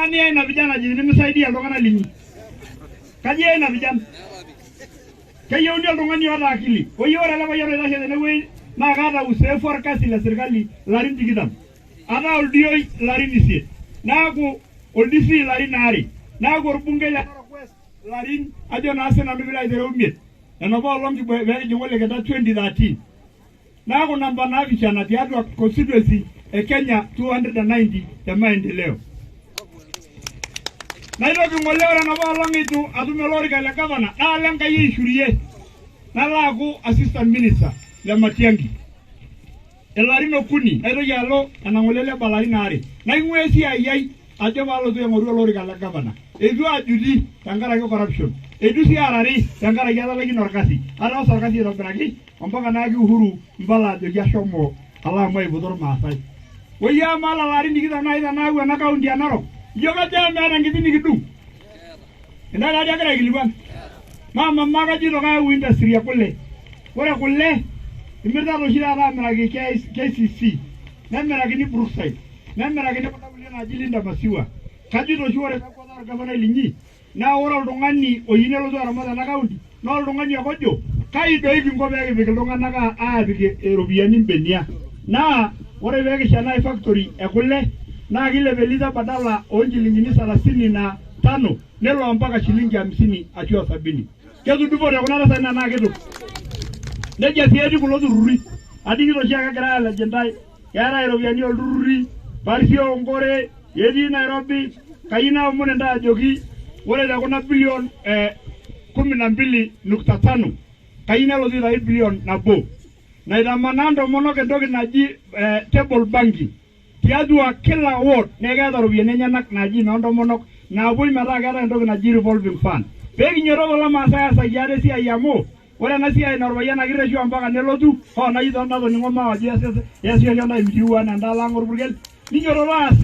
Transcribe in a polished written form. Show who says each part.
Speaker 1: Amaa niya ina vijana aji nimisaidia iltung'anak linyi? Kaji iya ina vijana? Keyieuni oltung'ani oota akili. Oyieu ore ele payian oitashe tenewueji naa kaata uzoefu orkasi le sirkali ilarin 20. Ataa oldioi ilarin 8. Naaku ol-DC ilarin 2. Naaku orbungei le Narok West ilarin ajo naa sinanu piilo aitereu 5. Enapa olong pee kijing'u Olekenta 2013. Naaku namba 7 tiatua constituency e Kenya 290 te maendeleo. Naitoki ng'ole ore enapa olong eitu atum ele orika le gavana naa le Nkai eishurie nalo aaku assistant minister le Matiang'i ilarin 3 naitoki alo enang'ole leba ilarin 2 naing'uaa esiai ai ajo paalotu aing'oru ele orika le gavana. Eitu ajuti tenkaraki corruption, eitu sii arari tenkaraki atalaikine orkasi, ataasa orkasi aitobiraki ompaka naaki Uhuru mpala ajoki ashomo alo amu aipoto Irmaasai. Woi amaa lelo arin 20 naaji tenaau ena kaunti e Narok, ijo kajo meeta enkiti nikidung? Intae taadi agira aikilikuan. Mama maa kajito kayau industry e kule. Ore kule imirtata oshi taata amiraki KCC, nemirakini Brookside, nemirakini kunda kulie naaji Linda Masiwa. Kajito oshi ore peeku ataa orgavanai linyi naa ore oltung'ani oyieu nelotu aramat ena kaunti naa oltung'ani ake ojo kai doi kinko pee kipik iltung'anak aapik iropiyiani imbenia. Naa ore pee kisha naaji factory e kule naa kilep elita badala oo nchilingini 35 nelo mpaka shilingi 50 ashu 70. Ketudupote kuna tasati tenaa kitu. Nejia sii etiu kulo turrurri. Ading'ito oshiake egirai aalej intae. Keetae iropiyiani olturrurri, Parisio Nkore, etii Nairobi. Kayieu naomon intae ajoki ore te kuna bilion 12.5 kayieu nelotu aitayu bilion 1 naitamanaa intomonok entoki naji table banking tiatua kila ward naa keeta iropiyiani enyenak naaji inoontomonok naapuoi metaa keetae entoki naji revolving fund pee kinyototo Ilmaasai aasaki ate esiai amu ore ena siai naa orpayian ake irreshu mpaka nelotu hoo naji natoning'o maawa ajo iasisho ntae mitiu anaa endalang orpurkel ninyototo aas.